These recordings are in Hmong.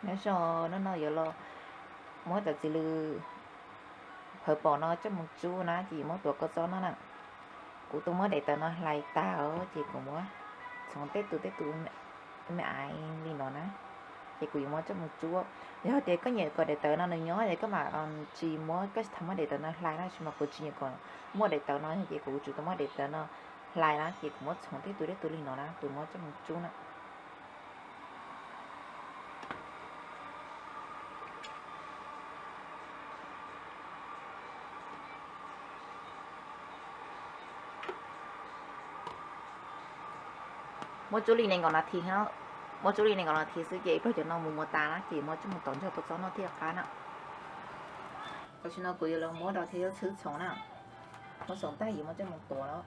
Nyob zoo, hnub no yuav los muab cov txiv lws phawv pom no coj mus tsub na, ces yuav muab tuav kua txob no na. Kuv twb muab daim tawv no hlais tag os, ces kuv muab txhoov tej tus tej tus me aiv li no na, ces kuv yuav muab coj mus tsub. Yog tias koj nyiam kom daim tawv no nws nyob ces koj mam tsis muab, koj tsis tau muab daim tawv no hlais na, tab sis mas kuv tsis nyiam kom muaj daim tawv no ces kuv tsuas tau muab daim tawv no hlais na, ces kuv muab txhoov tej tus tej tus li no na, kuv muab coj mus tsub na. Muab tsub li nees nkaum nas this, muab tsub li nees nkaum nas this xwb ces ib pliag cov no mus muas tas na, ces muab coj mus tom ntog kua txob no thiaj qab na. Tam sim no kuv yuav los muab rau thiab yuav txhoov na. Muab txhoov tag yuav muab coj mus tuav lawm.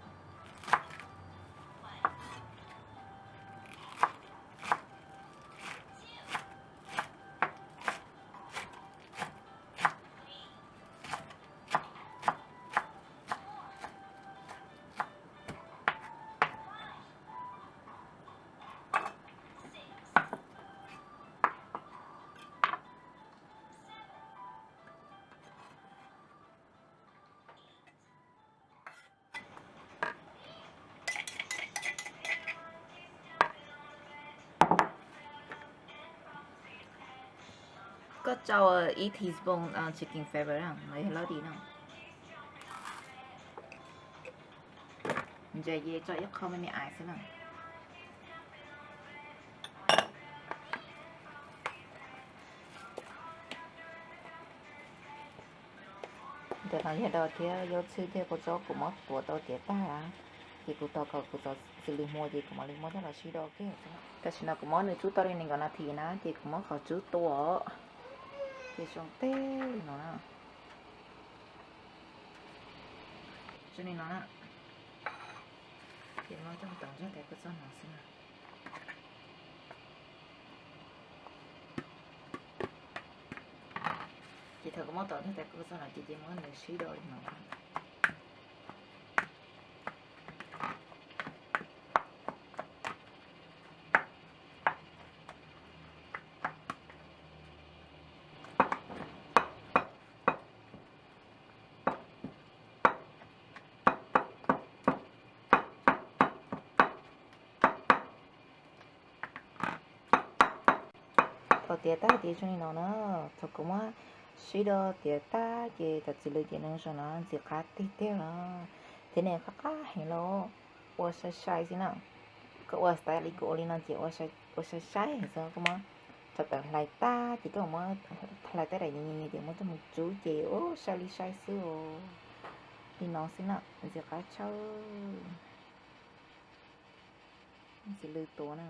Koj tso ib teaspoon chicken flavor no yog lawv di no. Ntses yeej tso ib qho me me aiv xwb na. Ntawm no yog do thiab yuav txhwb thiab kua txob kuv muab tuav tau tiav tag na, ces kuv tos kom kuv txog txiv lws hmo ces kuv mam li muab coj los sib do ke. Tam sim no kuv muab nws tsub tau li nees nkaum nas this na, ces kuv muab qhov tsub tua, ces zoo tej li no na. Zoo li no na. Ces muab coj tom ntog tais kua txob no xwb na. Ces thaum kuv muab tom ntog tais kua txob no ces ces muab nws sib do li no. Thaum tiav tag ces zoo li no na. Thaum kuv muab sib do tiav tag ces cov txiv lws ces nws zoo no ntxim qab tiag tiag os. Thiab nws qab qab heev los ua sai sai xwb na. Koj ua style li kuv ua li no ces ua sai sai heev xwb. Koj muab cov tawv hlais tag ces koj muab hlais tag daim nyias nyias ces muab coj mus tsub ces ua sai li sai xwb os. Li no xwb na, ntxim qab tshaj. Txiv lws tuav na.